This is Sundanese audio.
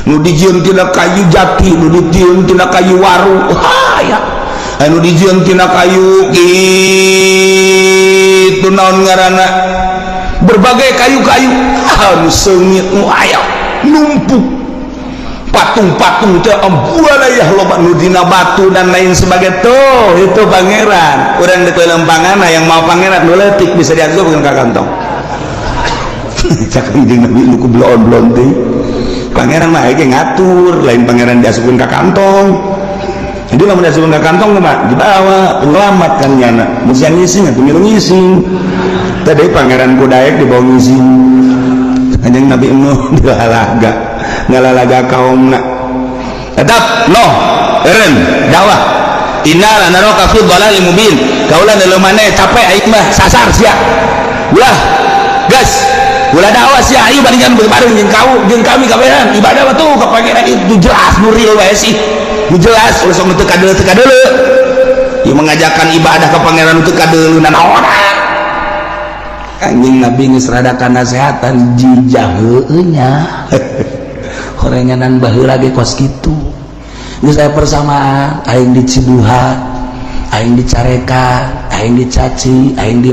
Nu dijieun tina kayu jati, nu dijieun tina kayu waru, aya anu dijieun tina kayu kitu, naon ngaranna, berbagai kayu-kayu anu seungit nu aya numpuk. Patung-patung teh ambualayah loba, nu dina batu dan lain sebagainya. Tuh, itu pangeran urang di lempangan yang mau pangeran nu leutik bisa diasupkeun ka kantong. Cak Kanjeng Nabi, nu ku bloon-bloon teh pangeran mah ge ngatur, lain pangeran diasupkeun ka kantong. Jadi lamun diasupkeun ka kantong mah dibawa penyelamat kan, nyana mun siang ngising atuh milu ngising. Tadi pangeran kudaek dibawa ngising. Kanjeng Nabi Nuh dilalaga, ngalalaga kaumna tetap noh eren dakwah, inna lanaraka fi dhalalin mubin. Kaula dalam mana capek, aing mah sasar sia, ulah gas, ulah dakwah sia. Ayo bandingkan bareng jeung kau jeung kami kabehan ibadah mah tuh ka pangeran. Itu jelas nu real wae sih, nu jelas. Ulah sok teu kadeuleu, teu kadeuleu. Ieu mengajarkan ibadah ka pangeran teu kadeuleu nanaonan. Anjing, Nabi geus rada nasehatan jijah heueuh nya, horenganan baheula ge kos kitu. Geus aya persamaan, aing diciduhan, aing dicarekan, aing dicaci, aing di